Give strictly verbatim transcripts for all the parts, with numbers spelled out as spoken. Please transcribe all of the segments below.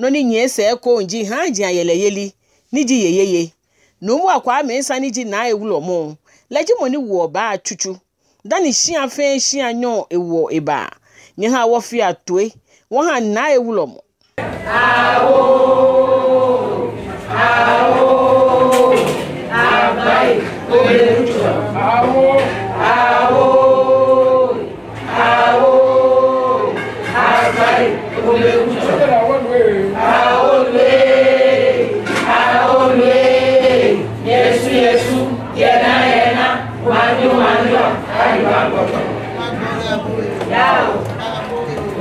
Nɔ ni nyiɛ sɛɛ ekoŋŋ ji haaji ayɛlɛyeli, ni ji yeyeye. Nuumo Akwaa Mensah ni ji Naa Ewulɔmɔ, lɛ ji mɔ ni woɔ baa tsutsu dani shia fɛɛ shia nyɛɔ ewoɔ ebaa. Nyɛhaa wɔfea toi wɔha Naa Ewulɔmɔ. Awo, awo, abai, obe kutsɔ. Awo, awo, awo, abai, obe kutsɔ. Awo lue, awo lue, Yesu, Yesu, yɛ naa, yɛ naa, manyo, manyo, ayiwa kɔtɔ. Yao,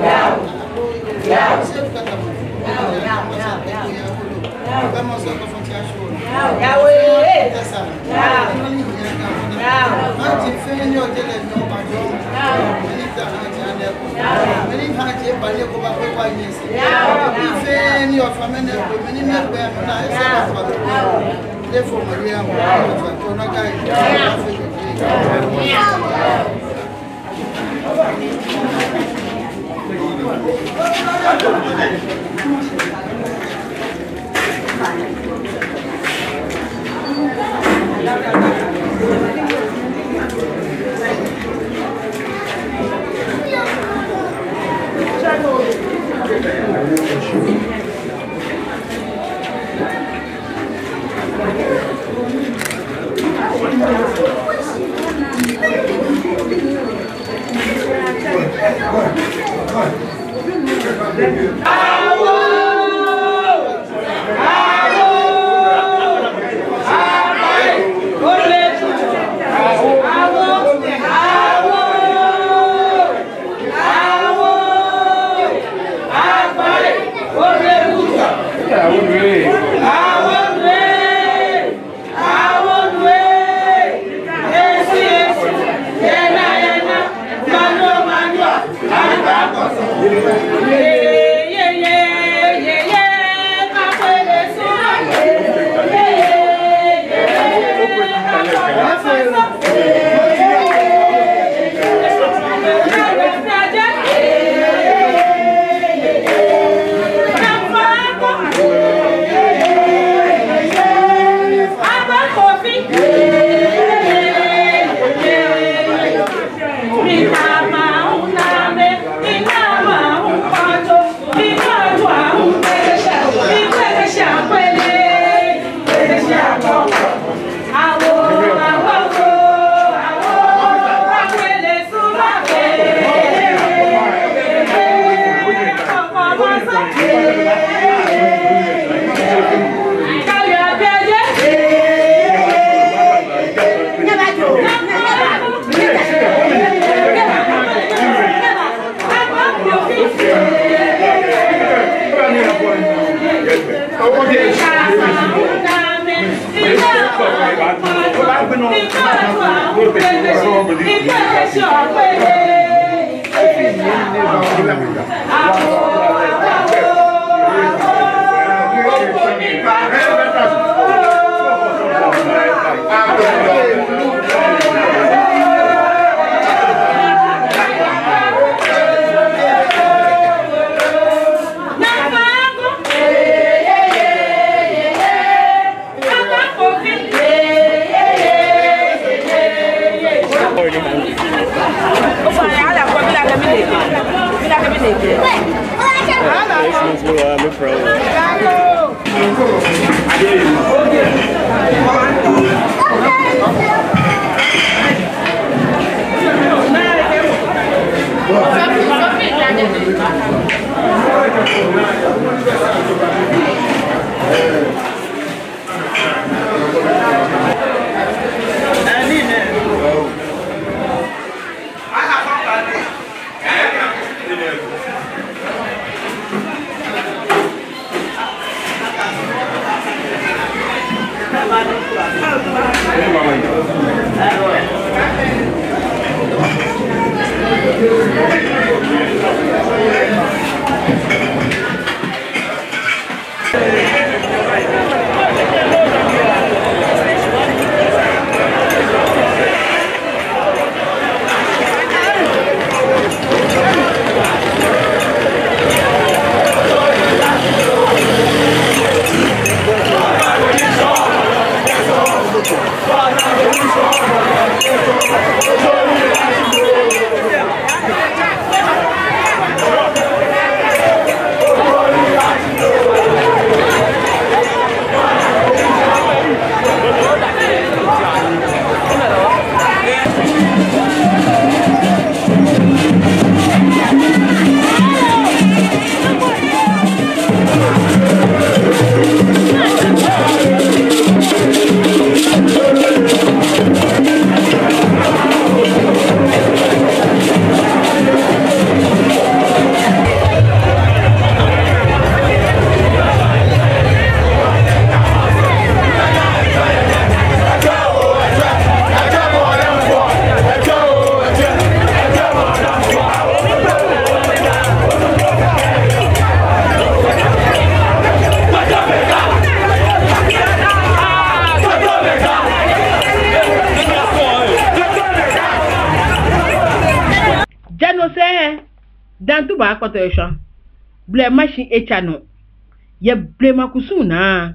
yao, yao. Ja no sɛɛ, Dantu baakpɔtɔ eshwã. Blema shi etsa nɔ. Yɛ blema kusum naa,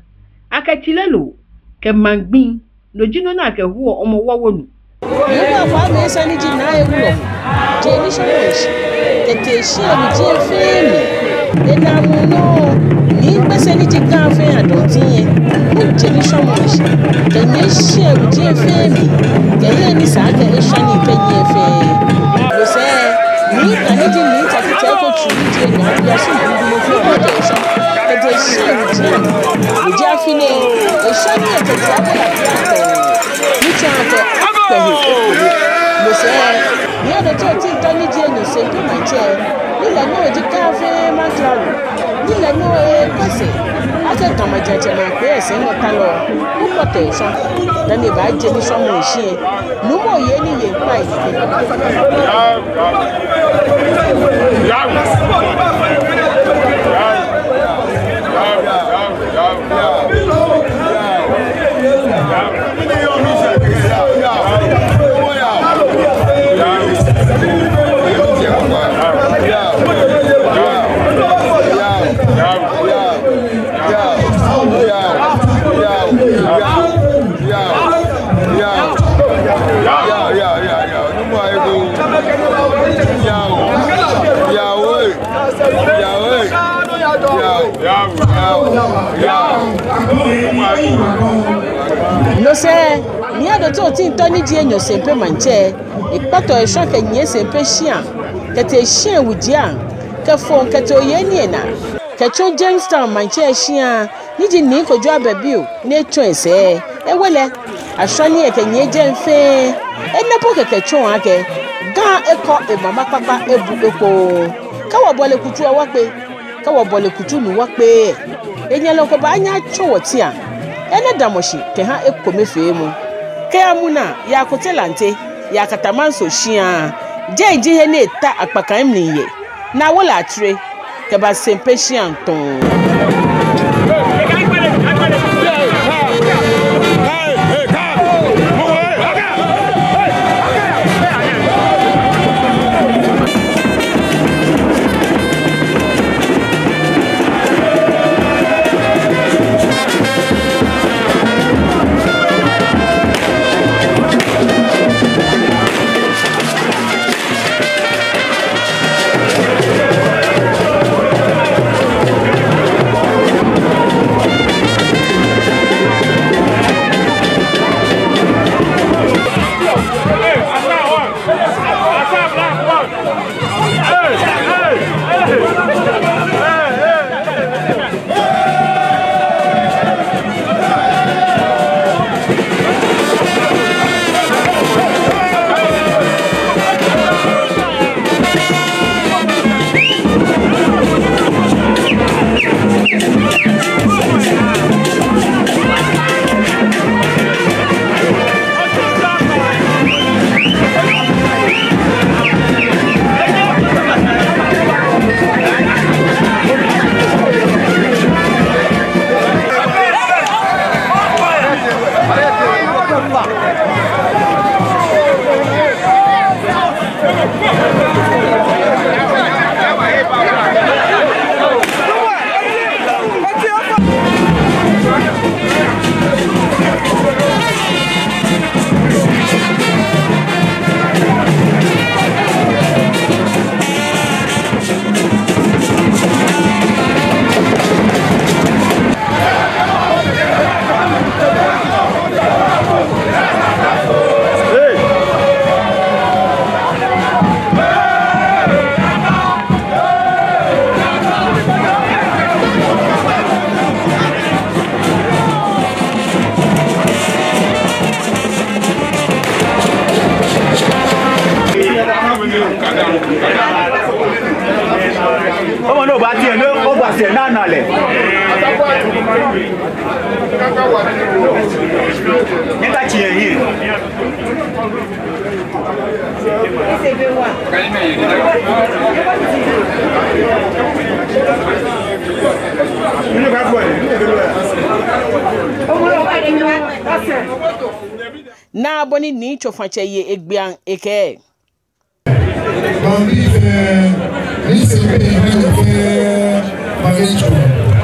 akɛ tsilɛ loo kɛ maŋ gbiŋ, no ji nɔ ni akɛhoɔ Hɔmɔwɔ wonu. Nyɔŋmɔ akwa amɛ sane ni ji Naa Ewulɔmɔ, je ni shɔmɔ shi, kɛtee shia wuji fɛɛ mli. Enaa mli nɔ, ni gbɛsɛ ni ji Ga fɛɛ adɔnti yɛ, ni je ni shɔmɔ shi, kɛnyiɛ shia wuji fɛɛ mli, kɛ he ni sa akɛ eshwã nii kɛnyiɛ fɛɛ. No sɛɛ, ni kane ji ni takitɛ ko tsu ni je ni abia shi dudu mo fi kpɔtɔ eshwã, kɛtee shia wuji. Wuji afi nɛɛ, eshwã nii kɛtee abɛ la kpɔtɔ. Ni tsɔɔ akɛ akpɛ he. No sɛɛ, Nii Adote Otintor ni ji enyɔ Sempe Maŋtsɛ, ni lɛ nɔŋŋ ji Ga fɛɛ maŋkralo, ni lɛ nɔŋŋ ekwɛ sɛɛ akɛ Ga maŋtsɛmɛi akpee esɛɛ nɔ ta lɔ, ni kpɔtɔ eshwã, dani ebaaje ni shɔmɔ shi. Nuumo yɛ ni ye kpai. No sɛɛ, Nii Adote Otintor ni ji enyɔ Sempe Maŋtsɛ, ekpɔtɔ eshwã kɛnyiɛ Sempe shia, kɛtee shia wuji, kɛfɔ̃ kɛtee oye ni enaa, kɛtsɔ Jamestown Maŋtsɛ shia, ni ji Nii Kojo Ababio ni etsɔ esɛɛ, ewe lɛ, ashwã nii kɛnyiɛ jɛi fɛɛ. Enɛ po kɛkɛ tsɔɔ akɛ Ga ekɔ emama kpakpa ebu ekpo. Kɛ wɔbɔle kutu a wɔkpe, kɛ wɔbɔle kutu nu wɔkpe, enyɛlɔ ko baanyɛ atsɔ wɔtia. Enɛ damɔ shi kɛha ekomefeemɔ. Kɛya Muna, yaa Kotelante, yaa Katamanso shia, jɛi ji he ni eta akpakai mli yɛ. Naa Wole Atere, kɛba Sempe shia ŋtɔŋ. Ɔmɔ ni obaatsi lɛ, ni obaatsi lɛ, naa naa lɛ. Ni ka tsi yɛ hiɛ. Naa bɔ ni Nii Tsofatsɛ ye egbeaŋ ekɛɛ. Maŋbii fɛɛ, Nii Sempe ha nyɛ fɛɛ maŋtsɛ.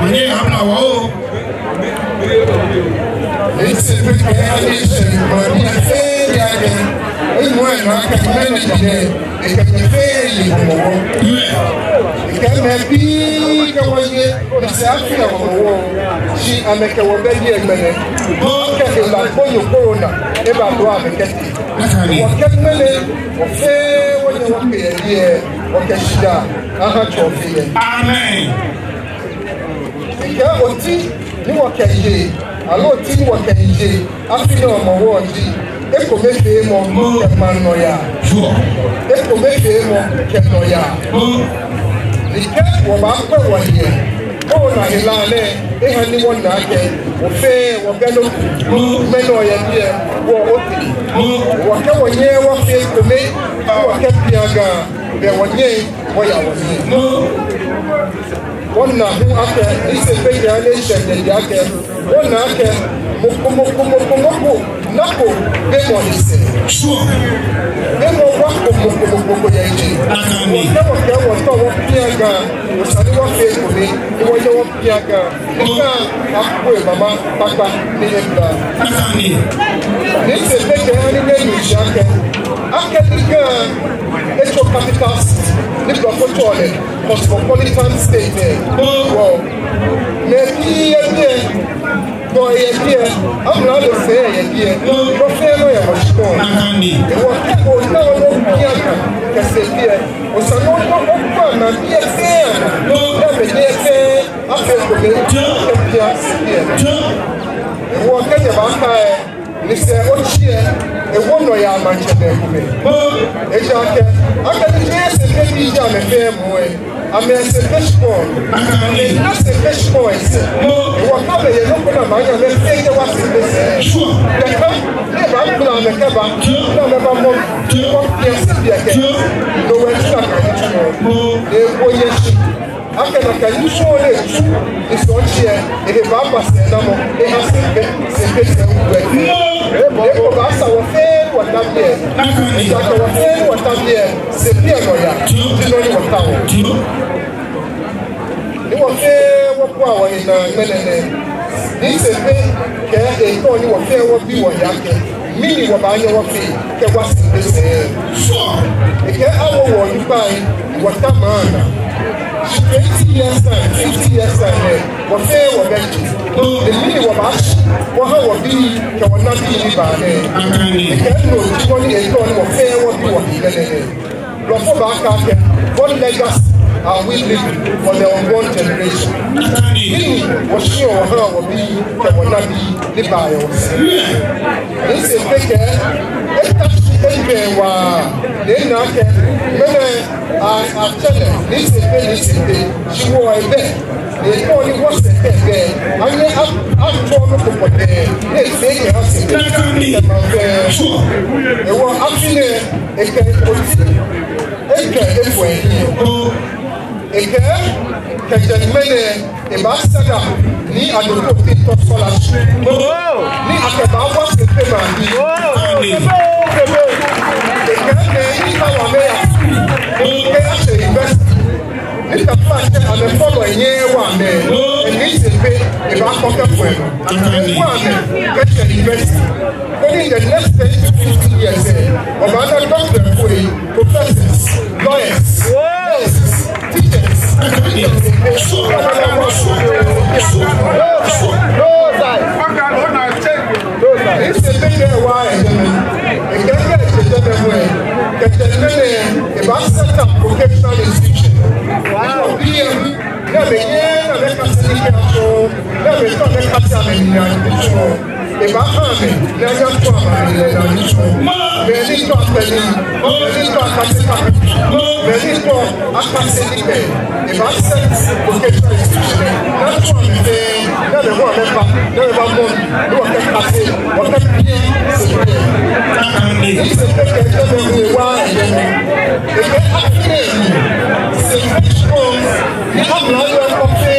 Manye abla wɔ oo. Nii Sempe kɛɛ ni eshɛ maŋbii fɛɛ diɛŋtsɛ. Eyi mɔ ena akɛ mɛni ji nɛ, ekɛ nyɛ fɛɛ ye Hɔmɔwɔ. Ekɛ mɛi pii kɛ wɔ ye, ni sɛɛ afi Hɔmɔwɔ. Shi amɛkɛ wɔ bɛ yɛ ŋmɛnɛ. Bɔ kɛ ela gbonyo corona, eba do amɛkɛtee. Wɔkɛ ŋmɛnɛ, wɔ fɛɛ wɔnyɛ wɔkpe yɛ biɛ, wɔkɛ shidaa aha Tsɔfeelɔ. Amen. Ekɛɛ oti ni wɔkɛye, aloo oti ni wɔkɛye afi nɛɛ Hɔmɔwɔ ji ekomefeemɔ kɛ maŋ nɔyaa. Ekomefeemɔ kɛ nɔyaa. Ni kɛ wɔbaakwɛ wɔhiɛ, corona hela nɛɛ eha ni wɔna akɛ wɔ fɛɛ wɔbɛ nɔ ko. Mɛi nɔ yɛ biɛ, wɔ otee. Wɔkɛ wɔnyɛ wɔfee ekome, wɔkɛ piaŋa, bɛ wɔnyɛ wɔya wɔhiɛ. Wɔna hu akɛ, Nii Sempe kɛɛ ni eshɛ nyɛyi akɛ, wɔna akɛ mɔ ko, mɔ ko, mɔ ko, mɔ ko nako bemɔ ni sɛɛ. Bemɔ wa ko, mɔ ko, mɔ ko yɛ je. Wɔkɛ wɔkɛ wɔtɔ wɔpiaŋa, wɔsani wɔfee ekome, ni wɔyɛ wɔpiaŋa. Nika akpoi mama kpakpa ni ebla. Nii Sempe kɛɛ ni nɛɛ ni shi akɛ, akɛ ni Ga etsɔ capital city, ni blɔfo tsɛɔ lɛ cosmopolitan state, eh. Wɔ mɛi pii yɛ biɛ, dɔi yɛ biɛ, amralo fɛɛ yɛ biɛ, nɔ fɛɛ nɔ yɛ wɔshikpɔŋ. Ewɔ kɛ ona wɔ nɔ bianɛ kɛsɛ biɛ, osa nɔ nɔ okpa na biɛ fɛɛ, nɔ biɛ fɛɛ. Afee ekome, kɛ biɛ sɛɛ biɛ. Ewɔ kɛ nyɛbaaka lɛ, ni sɛɛ otsi lɛ, ewɔ nɔyaa maŋtsɛmɛi komɛi. Ejaakɛ akɛni jeee Sempe bii ji amɛ fɛɛ moŋ lɛ, amɛyɛ Sempe shikpɔŋ. Amɛna Sempe shikpɔŋ lɛ sɛɛ. Ewɔ kɛ amɛye nɔ ko ni amɛbaanyɛ amɛfee kɛwa Sempe sɛɛ. Kɛkɛ ni ebaagbala amɛ kɛba, ni amɛbamɔ, kɔ biɛ sɛɛ biɛ kɛ. No hewɔ etsi nakai nitsumɔ. Ewɔ yɛ shi akɛ nakai nitsumɔ lɛ etsu, ni sɛɛ otsi lɛ, ehe baaba sɛɛnamɔ, eha Sempe, Sempe sɛɛ wu lɛ. Eko baasa wɔ fɛɛ wɔta biɛ. Ejaakɛ wɔ fɛɛ wɔta biɛ, Sempe nɔyaa ji nɔ ni wɔtaoɔ. Ni wɔ fɛɛ wɔbua wɔhe naa ŋmɛnɛ nɛɛ, Nii Sempe kɛɛ etao ni wɔ fɛɛ wɔbi wɔhe akɛ, mɛni wɔbaanyɛ wɔfee kɛwa Sempe sɛɛ. Ekɛɛ awo wɔ onukpai, wɔta maŋ naa. Twenty years time, fifty years time lɛ, wɔ fɛɛ wɔbɛ je. Ni mɛni wɔbaashi wɔha wɔbii kɛ wɔnabii ni baa nɛɛ. Ekɛɛ no ji nɔ ni etao ni wɔ fɛɛ wɔbi wɔhe ŋmɛnɛ nɛɛ. Blɔfo baakɛɛ akɛ, what legacy Are we living for the unborn generation? Mɛni wɔshiɔ wɔhaa wɔbii kɛ wɔnabii ni baaya wɔsɛɛ? Nii Sempe kɛɛ, eta shi ejwɛŋ waa, ni ena akɛ mɛi nɛɛ atsɛɔ lɛ Nii Sempe, Nii Sempe, shi wɔ ebɛ. Ni etao ni wɔsɛɛ kɛ ebɛ, anyɛ a-, atsɔɔ nɔ ko kpɔtɛɛ ni efee kɛha Sempe kɛ maŋ fɛɛ. Hewɔ afi nɛɛ ekɛ oti ejwɛ efɔ ehiɛ. Ekɛɛ kɛjɛ ŋmɛnɛ ebaa set up Nii Adote Otintor Scholarship ni akɛbaawa Sempe maŋbii. Ekɛɛ mɛi ni kã wɔ amɛya skul kɛyashi university, ni taflatsɛ amɛfɔlɔi nyɛɛɛ wa amɛ, Nii Sempe ebaakɔ kɛfɔ amɛ, ewa amɛ kɛyashi university. Koni in the next ten to fifteen years, eh, wɔbaana doctorfoi, professors, lawyers, nurses, teachers. Nii Sempe kɛɛ ewa ejɛmɛ. Ekɛɛ kɛjɛ jɛmɛ hu, kɛjɛ ŋmɛnɛ ebaa set up vocational institution. Wɔbii lɛ, ni amɛnyɛ, ni amɛkase nii kɛha, ni amɛtao amɛkase amɛnine nitsumɔ. Ebaaha amɛ, ni aya tsɔ amɛ, ni aya tsɔ. Mɛi ni tao akpɛ nii, mɛi ni tao akase carpentry, mɛi ni tao akase nibii. Ebaa set vocational institution, ni atsɔɔ amɛ fɛɛ, ni amɛhu amɛba, ni amɛbamɔ, ni wɔkɛkase, wɔkɛpia Sempe. Nii Sempe kɛɛ jɛmɛ hu ewa ejɛmɛ. Ekɛɛ afi nɛɛ mli, Sempe shikpɔŋ, ni amralo ko fɛɛ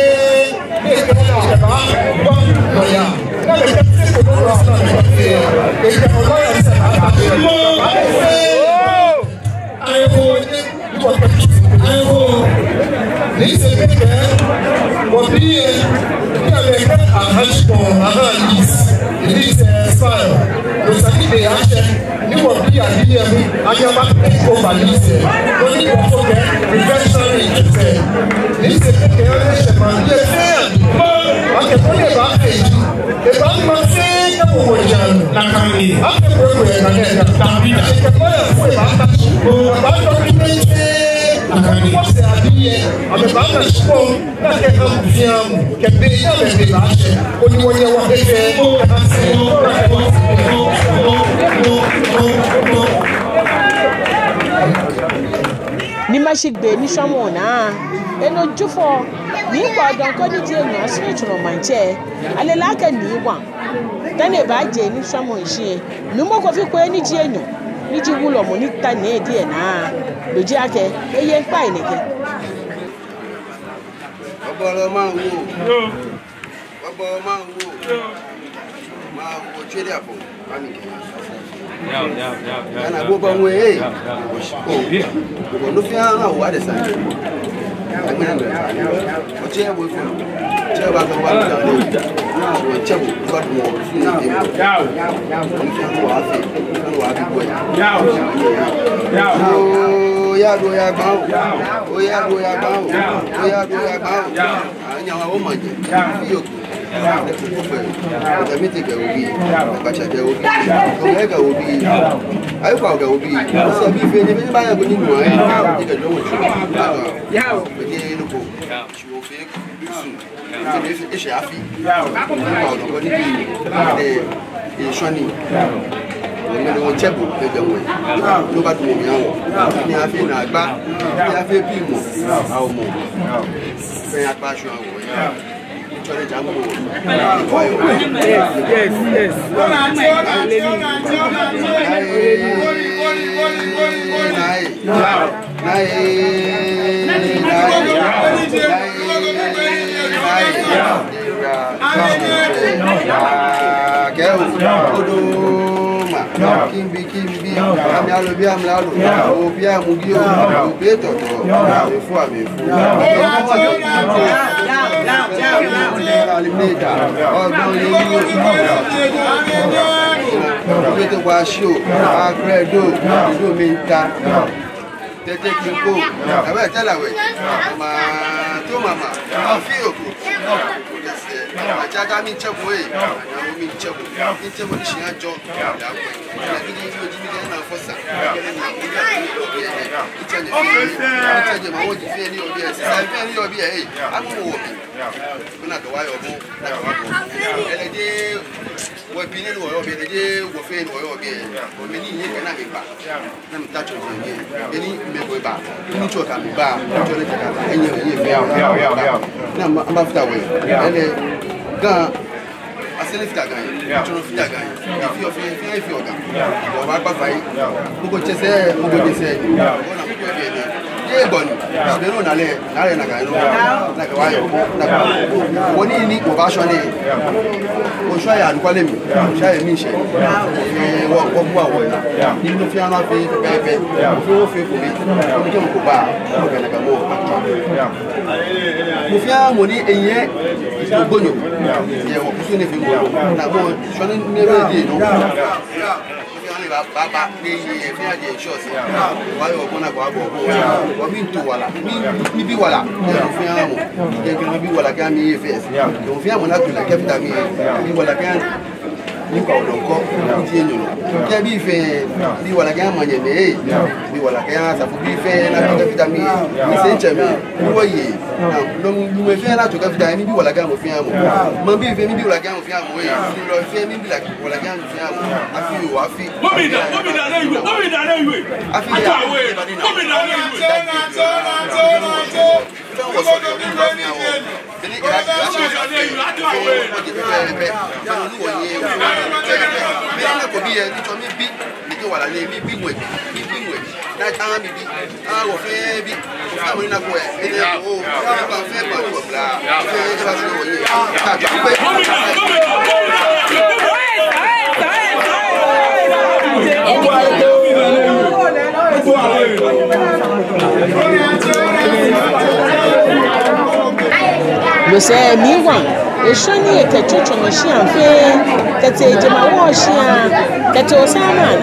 ni ekɛɛ lɛ akɛbaawa nɔyaa. Ni amɛkɛfee ko nɔ ni amɛkɛfee. Ekɛɛ nɔyaa sɛɛ ata. Ayo, ayo. Nii Sempe kɛɛ wɔbii lɛ, ni amɛkɛ aha shikpɔŋ, aha lease, lease expire. No sani be ashɛ ni wɔbii abii lɛ hu anyɛ aba take over lease lɛ. No ni wɔfɔ kɛ prevention lease lɛ. Nii Sempe kɛɛ eshɛ maŋ lɛ fɛɛ, akɛ koni ebaafee ji, ebaama fɛɛ kɛ wɔwɔ jɛmɛ. Nakai ni. Afee ko ko yɛ nakai ni. Tabi da. Ekɛɛ maŋ lɛ fɛɛ ebaata shi. Ebaa document fɛɛ. Nakai ni. Wɔsɛɛ abii lɛ, amɛbaana shikpɔŋ. Nakai ni amɛ fɛɛ amɛ kɛ be ni amɛbɛ baashɛ, koni wɔnyɛ wɔhe fɛɛ kɛha Sempe. Ni mashi gbɛ ni shwamɔ naa, enɔ Jufɔ, ni kɔ dɔŋŋ ko ni ji enyɔ asumɛ tsɔnɔ maŋtsɛ, ale lɛ akɛ ni wa. Dani ebaaje ni shwamɔ shishi, Nuumo Kofi Kwei ni ji enyɔ, ni ji wulɔmɔ ni ta nɛɛ diɛŋtsɛ naa, lɛ ji akɛ, eye kpa enɛ kɛ. Ɔbɔlɔ maŋ wo. Yoo. Ɔbɔlɔ maŋ wo. Yoo. Maŋ wo tsɛ de apɔ. Mami kɛ. Yao, yao, yao, yao. Ana bo ba ŋwe, eh. Yao, yao. Oh. Yao. Bo no fia na wa de sa. Agbɛnɛ bɛ. Ɔtsɛ bo fo. Tsɛ ba ka wa da. Na ɔtsɛ bo ka mo. Yao. Yao. Ɔtsɛ bo afi. Yao. Yao. Oh, ya do ya gba. Yao. Oh, ya do ya gba. Yao. Oh, ya do ya gba. Yao. Anyawa wo manje. Yao. Iyo. Yao. Ota miti kɛ obi. Yao. Abacha kɛ obi. Yao. Obi kɛ obi. Yao. Ayi kwa kɛ obi. Yao. Sɛ bi fɛɛ ni, bi ni baaya ko ni nɔ, eh. Yao. Ni kɛ jɔ wo tsu. Yao. Yao. Ni nuko. Yao. Tsu ofe. Yao. Eshɛ afi. Yao. Ota ko ni bi. Eshwani. Yao. Ŋmɛnɛ wɔtsɛ bo kɛ jɛ ŋwɛi. Yao. Ni oba tu mɔ mi awo. Yao. Ni afi na agba. Ni afi pi mɔ. Yao. Awo mɔ. Yao. Fɛɛ akpa shwa awo. Yao. Yes, yes. Hallelujah. Nai, nai, nai, nai, nai. Kɛ o, odo ma. Kimbi, kimbi. Ami alo bi amla alo. Obi amugi o. Obi tɔtɔ. Efu ami efu. Alimeta. Ɔgbɔn le ni o. Obi to kwa shi o. Akre do. Do mi nta. Tete kiko. Awe tela we. Ma to mama. Afi o. Miitsɛ bo ee. Miitsɛ bo. Miitsɛ bo ni shi ajɔ. Yaa kwɛ. Yaa bi ni oji mi de na fɔ sa. Kɛlɛ ni obi a ni obi a. Miitsɛ nyɛ fɛɛ ni. Miitsɛ nyɛ maŋ oji fɛɛ ni obi a. Sisa fɛɛ ni obi a ee. Amu wɔ bi. Ona kɛ wɔ yɔɔ bo. Ona kɛ wɔ yɔɔ bo. Ele de wɔ bi ni wɔ yɔɔ bi. Ele de wɔ fɛɛ ni wɔ yɔɔ bi. Wɔ mɛni yɛ kɛ na mi ba. Na mitatsɔ jɛ ni, beni mɛi komɛi ba, ni tsɔ kɛ mi ba, tsɔ ni tsɔ kɛ mi, enyiɛ, enyiɛ fɛɛ. Ni amba, amba fata wɛ. Ele Ga, asɛɛ ni fata Ga, tsɔ ni fata Ga. Fioo, fioo, fioo, fioo Ga. Wɔbaakpa fai. Mɔ ko tsɛ sɛɛ, mɔ ko jɛ sɛɛ. Ona mɔ ko jɛ sɛɛ. Yɛ bɔ ni, shi beni ona lɛ. Naa lɛ nakai nɔ. Nakai wɔ yɔɔ, nakai wɔ yɔɔ. Wɔ ni ni wɔbaashwa nɛɛ. Wɔshwa yɛ anɔkwale mli. Wɔshwa yɛ miishɛɛ. Ee, wɔ, wɔbua wɔnaa. Ni nɔ fɛɛ nɔ afee pɛpɛɛpɛ. Fɛɛ wɔfee kome. Koni kɛ mɔ ko ba, mɔ ko nakai mɔ. Mɔ fɛɛ mɔ ni enyɛ gbonyo. Yɛ wɔkusum nɛɛ fɛɛ mli. Namɔ shwane nɛɛ bɛ diɛ nɔ. Fɛɛ ni ba, ba, ba, ni, ni, fɛɛ ni ensure sɛɛ. Wɔ yɔɔ ko nakai wɔ bɔ. Wɔ miito wala. Mi, mibi wala. Fɛɛ mɔ. Kɛ, kɛ mibi wala kɛ mi first. Fɛɛ mɔ ni ato lɛ kɛfata mi. Mibi wala kɛ ni kɔ lɔ kɔ. Ti enyɔ lɔ. Kɛ bi fɛɛ, mibi wala kɛ manyɛmɛi. Mibi wala kɛ asafobii fɛɛ ni ato kɛfata mi. Misɛɛ ntsɛmɛi. Ni wɔyɛ. Nɔ, nɔ, nɔ fɛɛ ni ato kɛfata mi. Mibi wala kɛ mɔ fɛɛ mɔ. Maŋbii fɛɛ, mibi wala kɛ mɔ fɛɛ mɔ ee. Nɔ fɛɛ mibi wala kɛ mɔ fɛɛ mɔ. Afi oo, afi. Afi. Lo sɛɛ miiwa, eshɔ ni ekɛ tsɔtsɔmɔ shia fɛɛ, kɛtee jemawɔŋ shia, kɛtee Osaman.